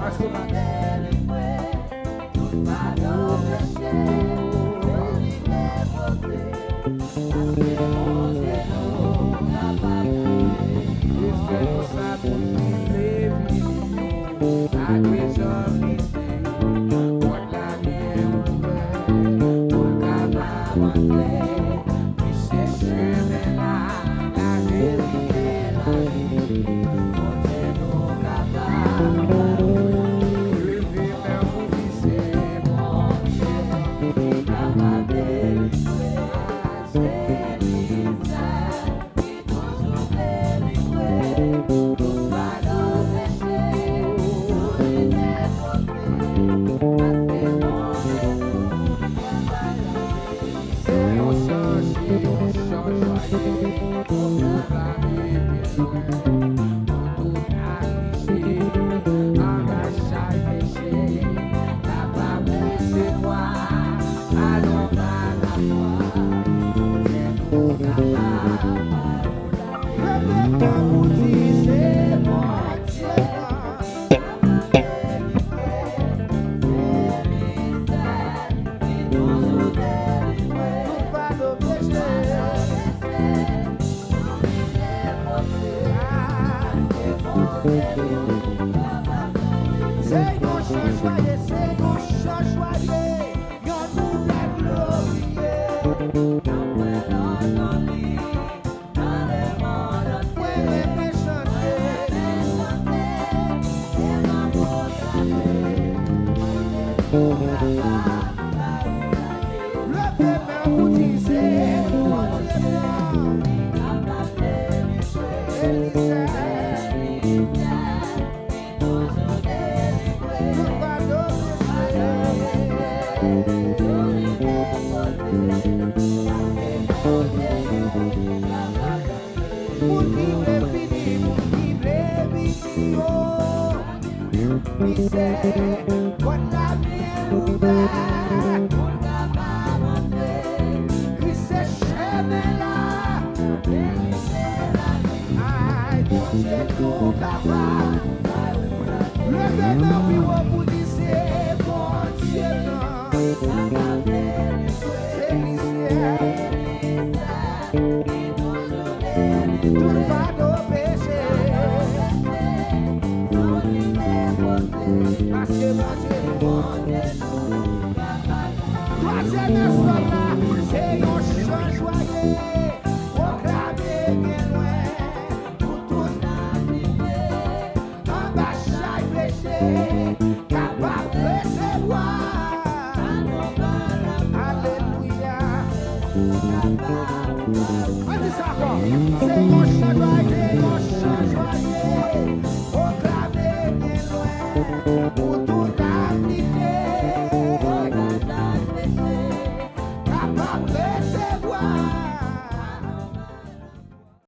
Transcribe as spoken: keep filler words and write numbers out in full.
Pastè Max. Se yon chan, se yon chan jwaye, pwoklame byen lwen, pou tout afiche, anba chay peche, kapab resevwa, alon pa lafwa, Bondye tou kapab. Leve men pou di se Bondye. Se yon chan jwaye, se yon chan jwaye, yon nouvèl glorye. Moun ki vle vini, moun ki vle vini, o. Li se pòt la byen ouvè, moun kapab antre. Kris se chemen la, verite la vi. Ay, Bondye tou kapab. Leve men pi wo pou di se Bondye nan. Se li sèl. Tout fado peche. Paske Bondye nou. Twazyèm èspwa la, se yon chan jwaye. Pwoklame byen lwen pou tout navire. Anba chay peche, kapab resevwa. Alelouya. Ann di sa ankò. Se yon chan jwaye.